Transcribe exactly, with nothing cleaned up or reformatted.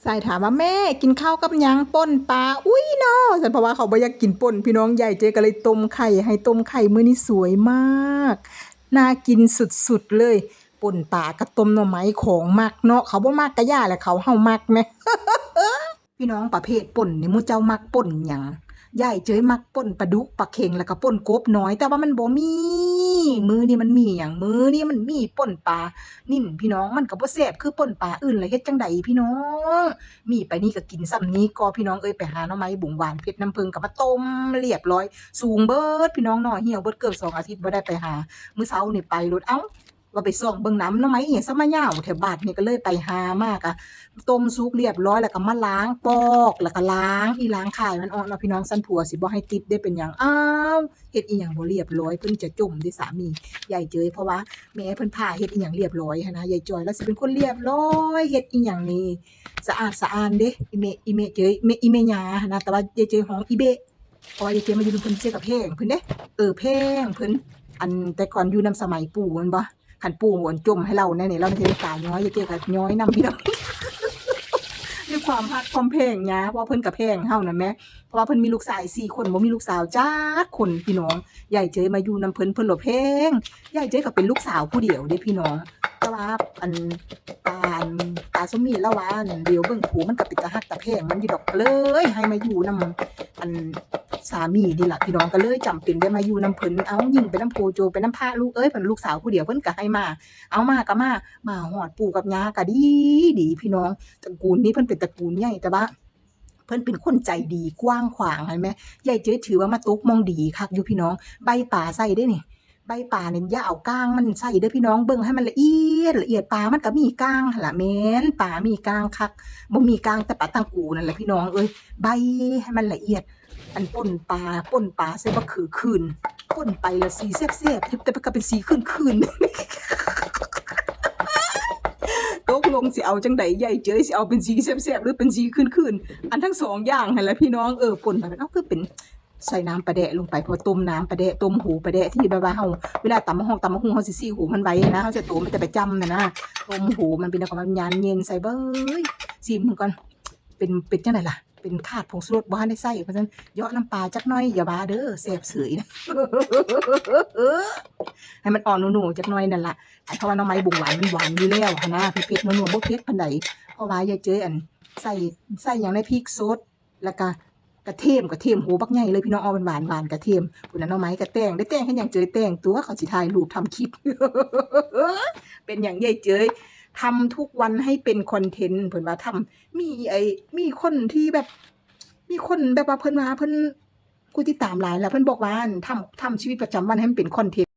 สายถามว่า "แม่กินข้าวกับหยัง?" "ป่นปลา" อุ๊ยเนาะ ซั่น เพราะว่าเขาบ่อยากกินป่น พี่น้อง ยายเจ๊ก็เลยต้มไข่ให้ ต้มไข่มื้อนี้สวยมาก น่ากินสุดๆเลย ป่นปลากับต้มหน่อไม้ ของมักเนาะ เขาบ่มักก็อย่าแหละ เขาเฮามักแหม พี่น้อง ประเภทป่นนี่ หมู่เจ้ามักป่นหยัง? ยายเจ๊ยมักป่นปลาดุก ปลาเข็ง แล้วก็ป่นกบน้อย แต่ว่ามันบ่มี มื้อนี้มันมีหยัง? มื้อนี้มันมีป่นปลานิ่น พี่น้อง มันก็บ่แซ่บคือป่นปลาอื่น แล้วเฮ็ดจั่งใดพี่น้อง มีปานนี้ก็กินส่ำนี้ก่อ พี่น้องเอ้ย ไปหาหน่อไม้บุงหว่านเผ็ดน้ำผึ้งก็มาต้มเรียบร้อย สูงเบิดพี่น้อง หน่อเหี่ยวเบิด เกือบสองอาทิตย์บ่ได้ไปหา มื้อเช้านี่ไปโลด เอ้า ว่าไปส่องเบิ่งนำหน่อไม้อิหยังซะมายาวแท้ บาดนี้ก็เลยไปหามา ก็ต้มสุกเรียบร้อย แล้วก็มาล้างปอก แล้วก็ล้างอีล้างคายมันออกเนาะพี่น้อง ซั้นผัวสิบ่ให้ติดเด้ เป็นหยัง อ้าว เฮ็ดอีหยังบ่เรียบร้อย เพิ่นจะจ่มเด้สามี ยายเจ๊ย เพราะว่าแม่เพิ่นพาเฮ็ดอีหยังเรียบร้อยหั้นนะ ยายจอยลาวสิเป็นคนเรียบร้อย เฮ็ดอีหยังนี่สะอาดสะอ้านเด้ อีแม่ อีแม่เจ๊ย แม่ อีแม่ย่าหั้นนะ แต่ว่ายายเจ๊ยฮ้องอีเบ้ เพราะว่ายายเจ๊ยมาอยู่นำเพิ่น เจ๊ยก็แพงเพิ่นเด้ เออ แพงเพิ่น อันแต่ก่อนอยู่นำสมัยปู่แม่นบ่ คันปู่อันจ่มให้ลาวแน่นี่ ลาวสิตาย้อย ยายเจ๊ยก็ย้อยนำพี่น้อง ด้วยความฮักความแพงนะ เพราะว่าเพิ่นก็แพงเฮานั่นแหม เพราะว่าเพิ่นมีลูกชายสี่คน บ่มีลูกสาวจักคนพี่น้อง ยายเจ๊ยมาอยู่นำเพิ่น เพิ่นละแพง ยายเจ๊ยก็เป็นลูกสาวผู้เดียวเด้พี่น้อง แต่ว่าอัน ตา อัน ตาสมมีลาวว่า อัน เดี๋ยวเบิ่งผัวมันก็เป็นตาฮักตาแพงมันอยู่ดอก ก็เลยให้มาอยู่นำ อัน สามีนี่ล่ะพี่น้อง ก็เลยจำเป็นได้มาอยู่นำเพิ่น เอ้า ยิ่งไปนำโพโจ ไปนำพระลูกเอ้ย เพิ่นลูกสาวผู้เดียว เพิ่นก็ให้มา เอามาก็มา มาฮอดปู่กับย่าก็ดี ดีพี่น้อง ตระกูลนี้เพิ่นเป็นตระกูลใหญ่ แต่ว่าเพิ่นเป็นคนใจดีกว้างขวาง หั้นแหม ยายเจ๊ยถือว่ามาตกหม่องดีคักอยู่พี่น้อง ใบปลาใส่เด้นี่ ใบปลานี่อย่าเอาก้างมันใส่เด้อพี่น้อง เบิ่งให้มันละเอียดละเอียด ปลามันก็มีก้างหั้นล่ะ แม่น ปลามีก้างคัก บ่มีก้างแต่ปลาตังกูนั่นแหละพี่น้องเอ้ย ใบให้มันละเอียด อันป่นปลา ป่นปลาใส่บักเขือขื่น ป่นไปละสีแซ่บๆ แต่ก็เป็นสีขื่นๆ ตกลงสิเอาจั่งใด ยายเจ๊ยสิเอาเป็นสีแซ่บๆ หรือเป็นสีขื่นๆ อันทั้งสองอย่างหั้นแหละพี่น้อง เออ ป่นไป เอ้า คือเป็น ใส่น้ำปลาแดะลงไป เพราะต้มน้ำปลาแดะ ต้มหูปลาแดะที่แบบว่าเฮา เวลาตำบักฮง ตำบักฮงเฮาสิซี้หูมันไว้นะ เฮาจะโตมันแต่ประจำน่ะนะ ต้มหูมันเป็นน้ำยาเย็นใส่เบ้ย ซิมมันก่อน เป็น เป็นจั่งใดล่ะ เป็นขาดผงชูรสบ่ทันได้ใส่ เพราะฉะนั้นเหยาะน้ำปลาจักหน่อย อย่าว่าเด้อ แซ่บเสย ให้มันอ่อนหนูๆ จักหน่อยนั่นล่ะ เพราะว่าหน่อไม้บุงหว่านมันหวานอยู่แล้วหั้นนะ เผ็ดๆ หนูๆ บ่เผ็ดปานใด เพราะว่ายายเจ๊ยอัน ใส่ ใส่หยังในพริกสด แล้วก็กระเทียม กระเทียมหัวบักใหญ่เลยพี่น้อง เอาหวานๆ หวานกระเทียม พุ้นน่ะหน่อไม้ก็แต่ง ได้แต่งเฮ็ดหยังเจ๊ย แต่งตั๊ว เขาสิถ่ายรูปทำคลิป เป็นหยังยายเจ๊ย ทำทุกวันให้เป็นคอนเทนต์ เพิ่นว่าทำ มีไอ้ มีคนที่แบบ มีคนแบบว่าเพิ่นว่าเพิ่น ผู้ติดตามหลายแล้ว เพิ่นบอกว่า ทำ ทำชีวิตประจำวันให้มันเป็นคอนเทนต์